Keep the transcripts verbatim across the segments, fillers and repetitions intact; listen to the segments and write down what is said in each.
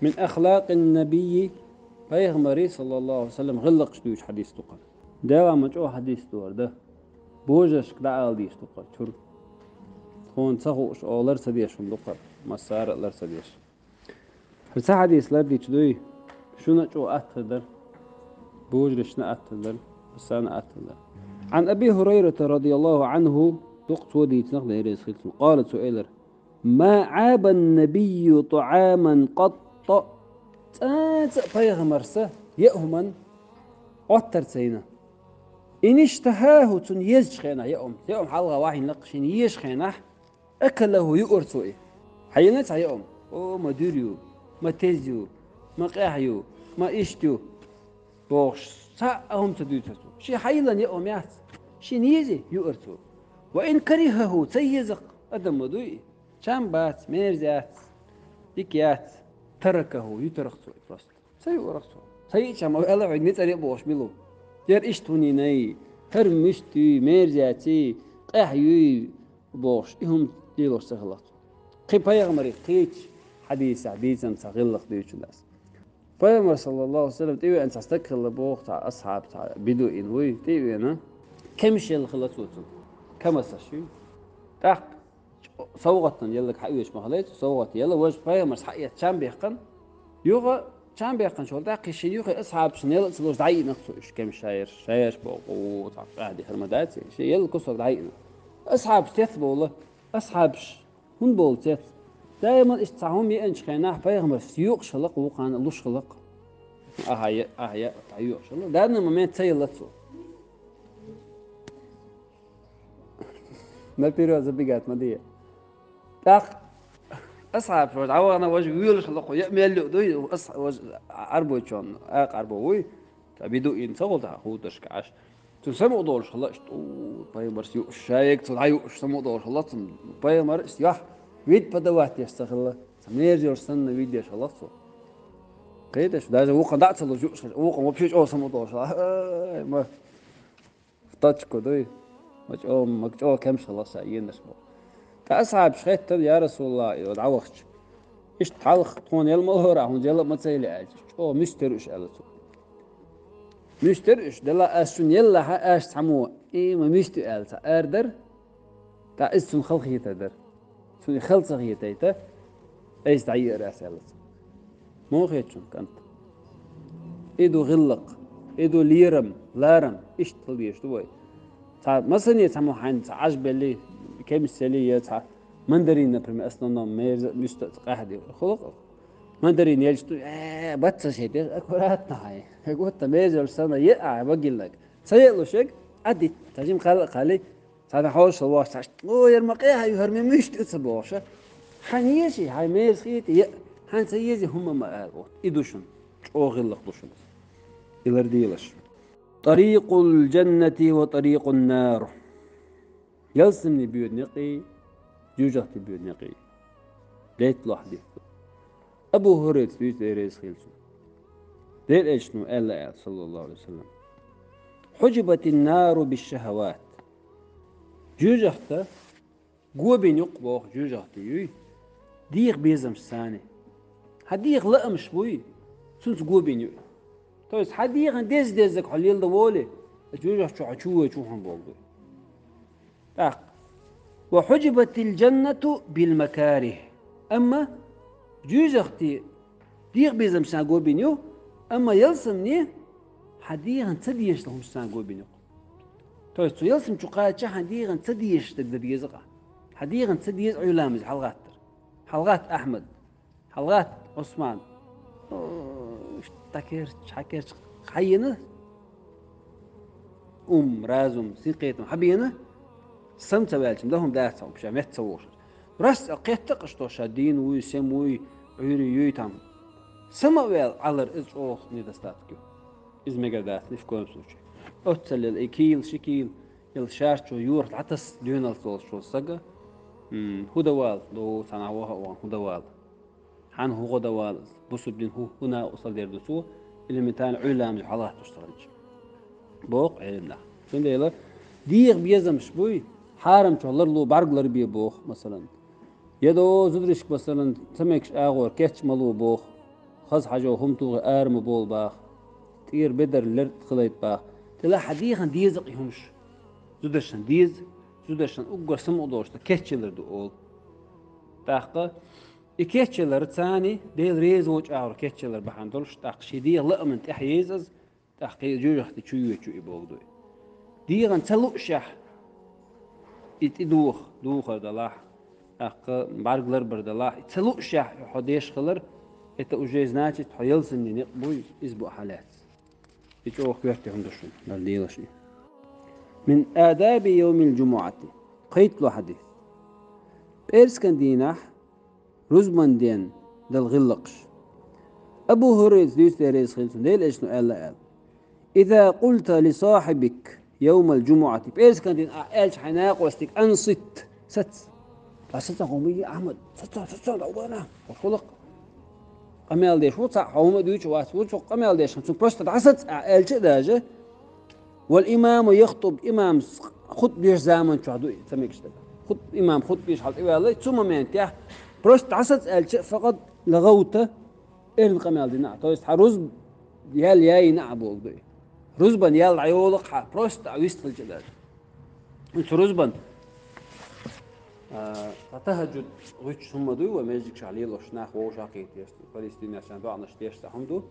من أخلاق النبي, пайхамара, саллаллаху алейхи ва саллям, гӀиллакхаш дуьйцу хьадис ду-кх. Дела ма чӀогӀа хьадис ду хӀара. Божаршка дӀаала дийш ду-кх хӀара чуьра. Тхуна ца хууш, оха лар ца деш хӀума ду-кх хӀара. Массара а лар ца деш. ХӀара цхьа хьадис лардича дуй, шуна а чӀогӀа атта дар, божаршна а атта дар, массарна а атта дар. عن أبي هريرة رضي الله عنه, дукха цо дийцинарг, Дела реза хилва цунна, قال, цо элира: ما عاب النبي طعاما قط. ЦӀа-цӀа пайхамара яа хӀуманна Ӏоттар ца йина. إن اشتهاه, цунна езачу хенахь яа хӀума. Яа хӀума хьалха вахьийна лакха шена езачу хенахь, أكله, юара цо и. Хьайина цхьа яа хӀума. О, ма дуьра ю, ма теза ю, ма къаьхьа ю, ма иштта ю, бохуш, цхьа а хӀума ца дуьйцура цо. Шен хьайиллина яа хӀума яц. Шена еза, юара цо. وإن كرهه, ца еза-кх, адам ма дуй и. Чам бац, мерза яц, дика яц, تركه, ютарах цо и просто. Ца юарах цо. Ца йиъча ма ваьлла хьо, ницкъаре а бохуш мила ву. Яра иштта хӀунда йинай, хӀара муьста юй, мерза яций, къаьхьа юй, бохуш, и хӀума лелош ца хилла цо. Кхин пайхамара кхечу хьадисехь дийцина цхьа гӀиллакх дуьйцу ас. Пайхамар, саллаллаху алейхи ва саллям, тӀевеана цхьа стаг хилла боху, цхьа асхьаб, цхьа бедуин вуй, тӀевеана. Кемсаш елла хилла цо цунна. Камасаш юй. ТӀаккха совгӀатана елларг хьаоьцуш ма хилла цо, совгӀат елла, важа пайхамарс хьаэцна чам баьккхина. Юха чам баьккхинчул тӀаккха шен юххе асхьабашна елла а ца луш дӀайиънарг цо уьш, кемсаш шаерш, шаерш боху, цхьа къаьхьа дехар ма дац, шен елла кусок дӀайиънарг. Асхьабаш тетта бовла, асхьабаш хӀунда бовла тетта? Даиман иштта цхьа хӀума еанчу хенахь пайхамарс юкъаш хилла-кх, вукхарна а луш хилла-кх. Ахьа е, ахьа е, цхьа юкъаш хилла. Данна момент ца елла цо. Наперёд забегать ма де. ТӀаккха асхьабаш важа дӀавахана, важа воьлуш хилла-кх, я мел юкъа дуй, ас, важа Ӏарбойчонна, акха Ӏарбой вуй, цхьа бедуин ца хуьлу, цхьа хударшка Ӏаш. Цунна самукъадолуш хилла, иштта, у, пайхамарс юуш, шайга цо дӀаюуш самукъадолуш хилла цунна. Пайхамар иштта юьхь вид подавать деш ца хилла, цхьа мерза йолуш санна вид деш хилла цо. Кхеташ, даже вукхунна дӀа а ца луш юуш хилла, вукхунна вообще чӀогӀа самукъадолуш хилла. Ай, ма. В точку дуй. Ма чӀогӀа, ма чӀогӀа кемсаш хилла сан енарш боху. ТӀаккха асхьабаш хаьттира: «Я Расулаллах, и дӀавахча, иштта хьалха тхуна яла ма лора, хьуна яла а ма ца йила», аьлча, чӀогӀа муьста йира уьш аьлла цо. Муьста йира уьш, делахь ас шуна еллахь, аш цхьаммо, и ма муьста ю аьлла цхьа ара дара. ТӀаккха иза цунна хала хетар дара. Цунна и хала ца хетайта, айса дӀайиъар ас аьлла цо. Муха хета шуна, кӀант? И ду гӀиллакх, и ду лерам, ларам, иштта хила дезаш ду вай. Цхьа масане цхьаммо хьайна цхьа Ӏаж белли, кемсаш елли, я цхьа мандарин, например, основном мерза а, муьста а къаьхьа де хуьлу-кх. Мандарин елча ду, э, бац ца шайтеш, аккуратно хьайн. Хьеготта мерза йолуш санна, е а вагилнаг. Ца елуш ерг, а дитта, цхьа жима кхалла а кхалли, цхьана хьошалла вахча, цхьа, о, яра ма къаьхьа ю, хӀара ма муьста ю ца бохуш. Хьан езий, хьайн мерза хетий, е, хьан ца езий, хӀумма ма ала, вот, и ду шуна, чӀогӀа гӀиллакх ду шуна. И лардийлаш. طريق الجنة وطريق النار. Ялсамане боьду некъий, жоьжахате боьду некъий. Летта лохьа дитта. Абу ХӀурайрас дуьйцу, Дела реза хила цунна. Делан Элчано аьлла аьлла, саллаллаху алейхи ва саллям: «حجبت النار بالشهوات». Жоьжахате го бина ю-кх боху, жоьжахате юй, дегӀан безамашца. Хьан дегӀан лаамаш буй, цуьнца го бина ю. То есть хьан дегӀан деза-деззиг хьо лелла волий, жоьжахати чу хьо чу вайча хьуна болу дуй. ТӀаккха: «وحجبت الجنة بالمكاره». Амма жоьжахате дегӀан безамашца го бина ю, амма ялсамане хьан дегӀан ца дезаш долу хӀумашца го бина ю. То есть цу ялсамане чу кхача хьан дегӀан ца дезаш дерг дан деза-кх. Хьан дегӀан ца деза Ӏуьйра ламаз хьалагӀаттар. ХьалагӀатта Ахьмад. ХьалагӀатта Ӏусман. О, дӀакерча, хьакерча, хьайина ум, разум, синкхетам хьабеана, сам ца ваьлча, дан хӀума дац хьуна, ша метта ца вогӀуш. Рас а кхетта-кх ша дийна вуй, сема вуй, Ӏуьйре юй там. Сама а ваьлла Ӏалар, иза чӀогӀа недостаток ю. Иза мегар дац, ни в коем случае. Оццул и кийла, ши кийла, яла шарчо йорах дӀатасса доьналлица волчу стага, м, хӀун дан вала, до, цхьанхьа ваха а вахана, хӀун дан вала? Хьан хӀун гӀо дан вала иза? Бусурба дин хӀун, хӀун накъостал дер ду цо, элементарно Ӏуьйра ламаза хьалагӀаттош ца хилча? Боху Ӏеламнаха. Цундела дегӀан безамаш буй, хьарамчух ларло, бӀаьрг ларбе боху, масалан. Я до зударшка, масалан, ца мегаш агӀор кечъян ма ло боху. хаза хьажо хӀума тухе ара ма болу баха, тӀера бедар лерг хилийта баха. Тела хьан дегӀан деза-кх и хӀумаш. Зударшна деза, зударшна уггар самукъадолуш дан кечъялар ду олу. ТӀаккха и кечъялар царна Дела реза волчу агӀор кечъялар бахьана долуш, тӀаккха шен дегӀан лаамна тӀаьхьа еза иза, тӀаккха кхин жоьжахати чу йоьдуш ю и боху дуй. ДегӀан ца луушехь, и тӀедуха, духар далахь, тӀаккха бӀаьрг ларбар далахь, и ца луушехь хьо деш хилар, это уже значит хьо ялсаманин некъ буй, иза бу ахьа лаьцна. И чӀогӀа коьрте хӀума ду шуна, нара делаш и. Мин адаби йовмил джумуӀати. Кхийтталу хьадис. ПӀераскан дийнахь рузбан ден дала гӀиллакхаш. Абу ХӀурайрас дуьйцу, Дела реза хила цунна, Делан Элчано аьлла аьлла: «Иза къулта ли сахьибик йовмал джумуӀати», пӀераскан дийнахь ахь аьлча хьайн накъостиг: «Ансит, саца». Ткъа саца хӀума ю, Ахьмад, саца, саца, дӀа вана. Хьо шолгӀа къамел деш ву, цхьаъ хьо хӀума а дуьйцуш вац, ву цо къамел деш, цунна просто дӀасаца ахь аьлча а даже, вал имаму яхтуб, имамас хутба деш заман чохь ду и, ца мегаш дерг. Хут-, имам хутба деш хьал тӀеваьлла, цу моментехь просто дӀасаца аьлча, факъад лагӀавта, эрна къамел дина ахь. То есть хьан рузба ял яйина ахь боху ду и. Рузбан ял дӀайолу-кх хьан, просто а вистхилча а даже. Цу рузбан, а, цхьа тахаджуд гӀуьттуш хӀума дуй вай межигашкахь лелош, нах вовшахкхеташ, Палестинехь шайн доӀанаш деш цхьа хӀума ду.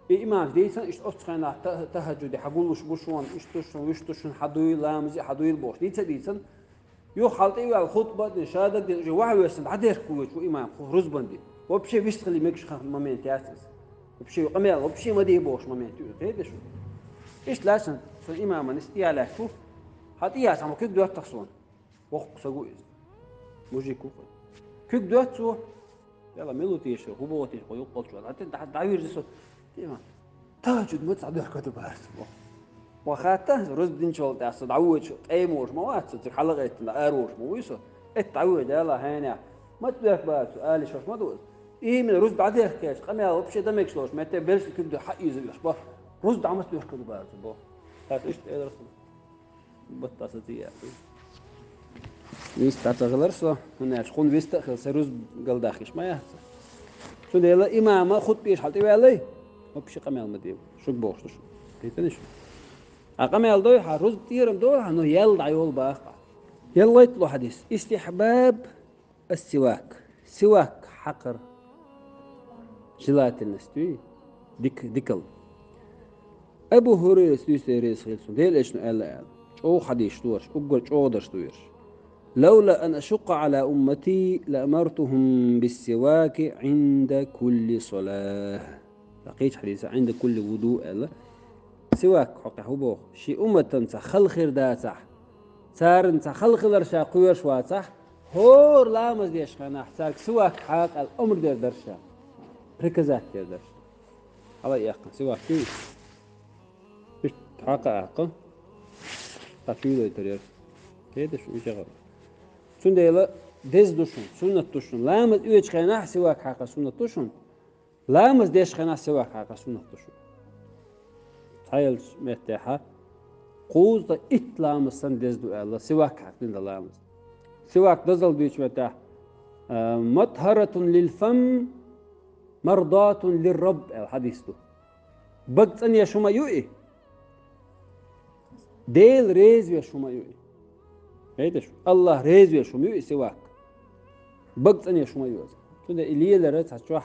И имамас дийцина, иштта оццу хенахь та-, тахаджуде хьан гуллуш бу шуна, иштта ду шуна, вуьш ду шуна, хьан дуй, ламазе хьан дуйла бохуш, дийца а дийцина. Юха хьал тӀе а ваьлла хутба а дина, шадерг а дина, уже ваха весна дӀадерхка воьдуш ву имам, хӀу рузбан де. Вообще вистхила мегаш хан момент яц иза. Вообще къамел, вообще ма де бохуш момент ю, кхеташ ву. Иштта лаьцна, цу имаман иштта тӀе а лаьцна ву, хьан тӀе яц, хьан куьг доьттах суна. Воккха саг ву иза. Мужик ву-кх. Куьг доьтту цо. Яла, мила ву теша, хӀун боху теша, кху юккъалчо? ХӀаьта дӀа-, дӀавирза со. Тема. Тахаджуд ма ца доьхка ду бац, бо. Ва хатта, рузба динчул тӀаьхьа со дӀавоьдуш, тӀе а ма вогӀуш ма вац со, цуьнан хьалагӀеттина, ара вогӀуш ма вуй со. Эт дӀавоьду, яла, хьенех. Ма ца доьхка бац со, али шош ма ду. Именно рузба дӀадехкечу, къамел вообще дан мегаш долуш, метте белшна куьг ду хьаийза веш, бо. Рузба дӀа ма ца доьхка ду бац, бо. ХӀаьта иштта элира со. Батта саций яц. Вист дӀа ца хилар со, хӀунда аьлча кхунна вист а хила, сан рузба галдахкаш ма яц. Цундела имама хутба деш хьал тӀеваьллай, вообще къамел ма де, шуьга бохуш ду шу. Кхетанаш? А къамел дой хьан, рузба тӀера ма дой хьан, но ял дӀайолу баха. Яллайтлу хьадис. Истихьбаб ас-сивак. Сивак хьакхар. Желательность, дуй? Дик-, дикал. Абу ХӀурайрас дуьйцу, Дела реза хила цунна, Делан Элчано аьлла аьлла. ЧӀогӀа хьадисаш ду уьш, уггар чӀогӀа дерш ду уьш. «Лавла ан ашукъа Ӏала уммати, ла амартухум биссиваки Ӏинда кулли салах». Ткъа кхечу хьадисехь, «Ӏинда кулли вуду», аьлла. Сивак хьокъехь хӀун боху? Шен умматан цхьа хала хир дацахь, царна цхьа хала хилар ша кхоьруш вацахь, хӀора ламаз деш хенахь, цаьрга сивак хьакха аьлла омра дер дара ша. Приказать дер дара ша. Хьала а яьккхина, сивак ю. Иштта хьакха а хьакха. Ткъа чуьйлайтар яра. Кхеташ ву, и чагӀар. Цундела деза ду шуна, суннат ду шуна. Ламаз оьцучу хенахь сивак хьакха суннат ду шуна. Ламаз деш хенахь сивак хьакха суннат ду шу. Цхьаеллачу меттехьа, кхузткъа итт ламаз санна деза ду аьлла, сивак хьаькхна дан ламаз. Сивак дозалла дуьйцучу меттехь, а, «матхӀаратун лил фам, мардатун лир Рабб», аьлла хьадис ду. Бага цӀанъеш хӀума ю и? Дела реза веш хӀума ю и. Хьедеш, Аллах реза веш хӀума ю и сивак. Бага цӀанъеш хӀума ю иза. Цундела и лелара цхьа чохь,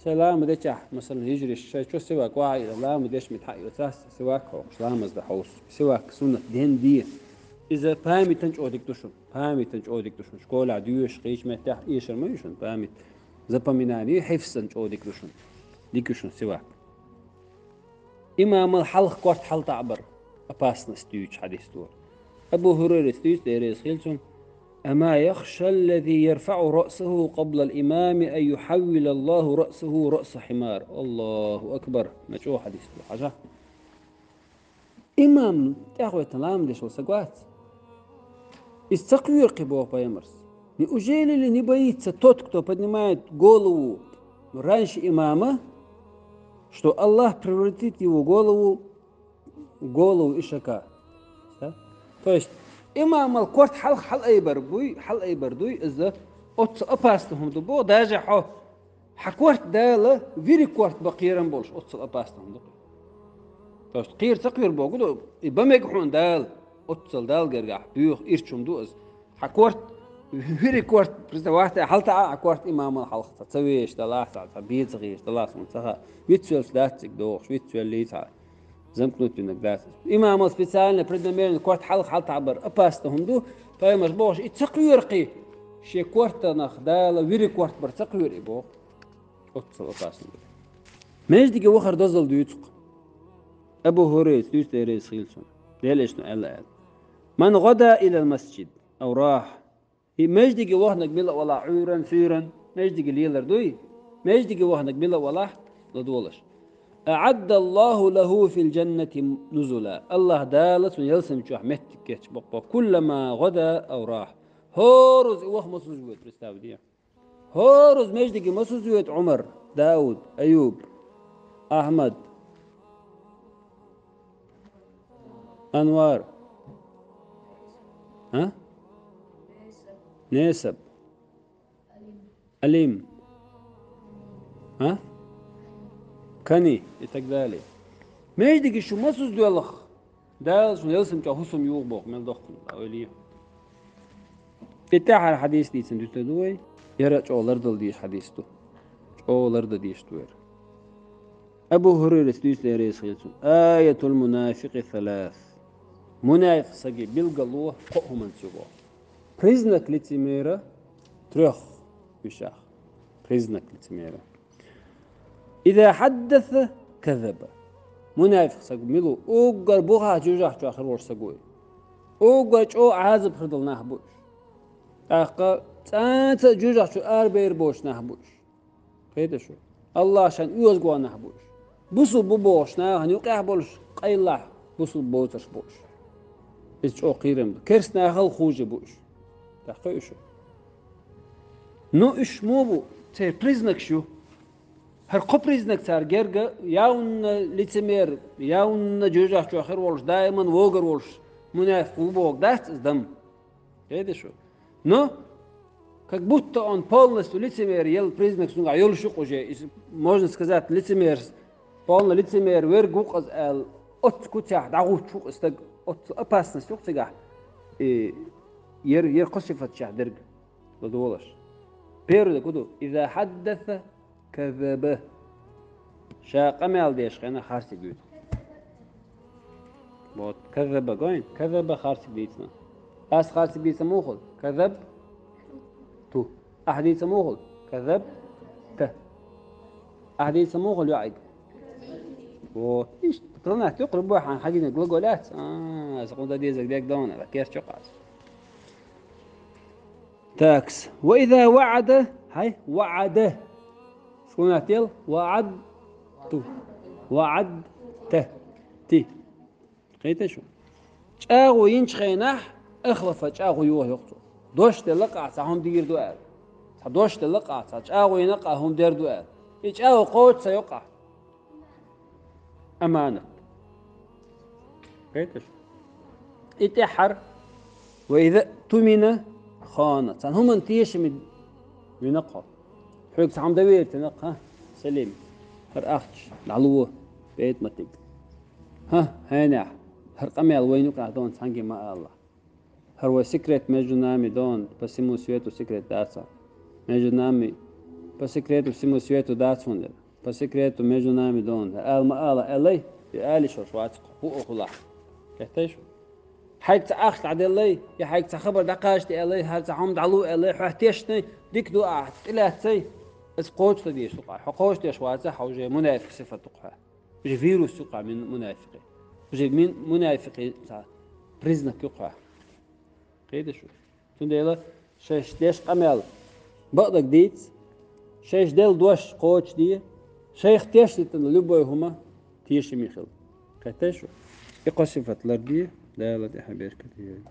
шайн лама дечахь, масалан, хӀижриш, шайн чо сивак вахьа ира, лама деш мит хьаъ ю, цас сивак хьокхуш, ламаз дан хьовсуш. Сивак суннат ден де. Иза памятан чӀогӀа дика ду шуна. Памятан чӀогӀа дика ду шуна. Школехь доьшуш, кхечу меттехь эшар ма ю шуна памят. Запоминание, хьифзан чӀогӀа дика ду шуна. Дика ю шуна сивак. Имамал хьалха корта хьалатаӀабар опасность дуьйцу хьадис ду. Абу ХӀурайрас дуьйцу, Дела реза хила цунна: «Ама яхша аллази ярфаӀу раъсаху къаблал имами ан юхьаввила Аллаху раъсаху раъса хьимар». Аллаху акбар. Ма чӀогӀа хьадис ду. Хьажа. Имам тӀехвайтина лама деш волу саг вац. Иза ца кхоьру кхин боху пайхамарс. Неужели не боится тот, кто поднимает голову раньше имама, что Аллах превратит его голову, голову ишака? Да? То есть, имамал корта хьалха хьалаайбар буй, хьалаайбар дуй, иза оццу опасный хӀума ду боху, даже хьо Хьа корта Дала вири корта бан кхерам болуш, оццул опасный хӀума ду. То есть кхера ца кхоьру боху ду, и бан мега хьуна Дала, оццул Дала гергахь боьха ирча хӀума ду иза. Хьа корта, вири корта, признавать, хьалатаӀа а хьа корта имамал хьалха ца, ца вешаш далахь, ца, ца беза гӀийш далахь, суна ца хаьа. Вицвеллаш дац цига дохуш, вицвеллий ца. Замкнутый винаг дац. Имамал специально, преднамеренно корта хьалха хьалатаӀа бар опасный хӀума ду, пайхамарш бохуш, и ца кхоьру кхин. Шен кортанах Дала вири корта бар ца кхоьру и боху. Оццул опасный ду. Маьждиге вахар дозалла дуьйцу-кх. Абу ХӀурайрас дуьйцу, Дела реза хила цунна. Делан Элчано аьлла аьлла: «Ман гӀада илал масджид, ав рахьа». И маьждиге ваханарг мила а валахь, Ӏуьйранна, суьйранна, маьждиге лелар дуй? Маьждиге ваханарг мила а валахь, ладогӀалаш. «АӀаддаллаху лаху фил джаннати нузула». АллахӀ Дала цунна ялсамани чохь меттиг кечбо-кх, куллама гӀада ав рахьа. ХӀоразза и ваха масузза воьду, представь де. ХӀоразза маьждиге масузза воьду Ӏумар, Дауд, Аюб, Ахьмад, Анвар. А? Несаб. Алим. А? Кани и так далее. Маьждиге шу масузза доьлху, Дала шуна ялсамани чохь хӀусам йоху боху, мел доккхуна, ойла е. И тӀаьххьара хьадис дийцина дуьтур ду вай. Яра чӀогӀа лардала дезаш хьадис ду. ЧӀогӀа лардан дезаш ду яра. Абу ХӀурайрас дуьйцу, Дела реза хила цунна: «Аятул мунафикъи салас». Мунафикъ саги билгало кхо хӀуманца ю боху. Признак лицемера трёх вещах. Признак лицемера. «Иза хьаддаса казаба». Мунафикъ саг мила ву? Уггар бухахь жужахчохь хир волуш саг ву. Уггар чӀогӀа Ӏазап хир долу нах бу уьш. ТӀаккха цӀанца а жужахчуьра арабевр боцуш нах бу уьш. Кхетий шу? АллахӀ шайн оьзда гонах бу уьш. Бусулба бу бохуш нахана юкъехь болуш, къайлахь бусулба боцурш бу уьш. Иза чӀогӀа кхерам ду. Керста нахал хуже бу уьш. ТӀаккха уьш. Ну, уьш муха бу? Церан признакаш ю. ХӀара кхо признак цара герга, явно лицемер, явно жужахчохь хир волуш, даиман вогар волуш, мунафикъ ву боху дац иза дам. Кхетий шу? Но как будто он полностью лицемер, ял признак цуьнгахь йолуш ю-кх уже. Иза, можно сказать, лицемер, полно лицемер верг ву-кх иза аьлла, оццу куцехь дӀагӀуттуш ву-кх иза стаг, оццу опасность ю-кх цигахь. И ер, ер кхо сифатчехь дерг ладогӀалаш. Первый дерг хӀун ду? Иза хьаддаса казаба. Ша къамел деш хенахь харциг дуьйцу. Вот, казаба гой, казаба харциг дийцина. Ас харциг дийца муха хуьлу? Казабту. Ахь дийца муха хуьлу? Казабта. Ахь дийца муха хуьлу йоӀиг? Вот. Иштта, пронат юкъа любой хьан хьагина глагол яц. А, аса кхунда дезаг дег дона, ва керчу къас. Такс. Ва иза ваӀада, хьай, ваӀада. Сукунат дел, ваӀадту. ВаӀадта. Ти. Кхетий шу? ЧӀагӀо йинчу хенахь, ахлафа, чӀагӀо йоху йоккху цо. Дош делла къа, цхьа хӀума дийр ду аьлла. Цхьа дош делла къа, цхьа чӀагӀо йина къа, хӀума дер ду аьлла. И чӀагӀо кхочу ца йоккху. Аманат. Кхеташ? И тӀаьххьара, ва иза тумина хана. Цхьана хӀуманна тешаме вина кхо. Хьоьга цхьа хӀума дан вертина кхо, Салим. ХӀара ахча дӀало, бетӀа ма тига. ХӀа, хьенехь, хӀара къамел вайна юкъахь дона цхьаьнгге ма алла. ХӀара вай секрет между нами дона, по всему свету секрет дац хьан. Между нами, по секрету всему свету дац хьуна дера. По секрету между нами дона. Ала ма ала аьллай, и али шош вац хӀуъа хӀулахь. Кхеттай шу? Хьайга цхьа ахча дӀаделлай, я хьайга цхьа хабар дӀакхачаде аьллай, хӀара цхьа хӀума дӀало аьллай, хьох тешнай, дика ду ахь, тӀелаьццай, аса кхочуш дан дезаш ду-кх хьо. Хьо кхочуш деш вацахь, хьо уже мунафикъ сифат ду-кх хьох. Уже вирус ю-кх хьох мин-, мунафикъе. Уже мин-, мунафикъе цхьа признак ю-кх хьох. Кхеташ шу? Цундела шайх деш къамел бакъдерг дийца, шайх делла дош кхочушде, шайх тешнайтана любой хӀума тешаме хила. Кхеттай шу? И кхо сифат ларде, Дала тӀехь беркате йойла.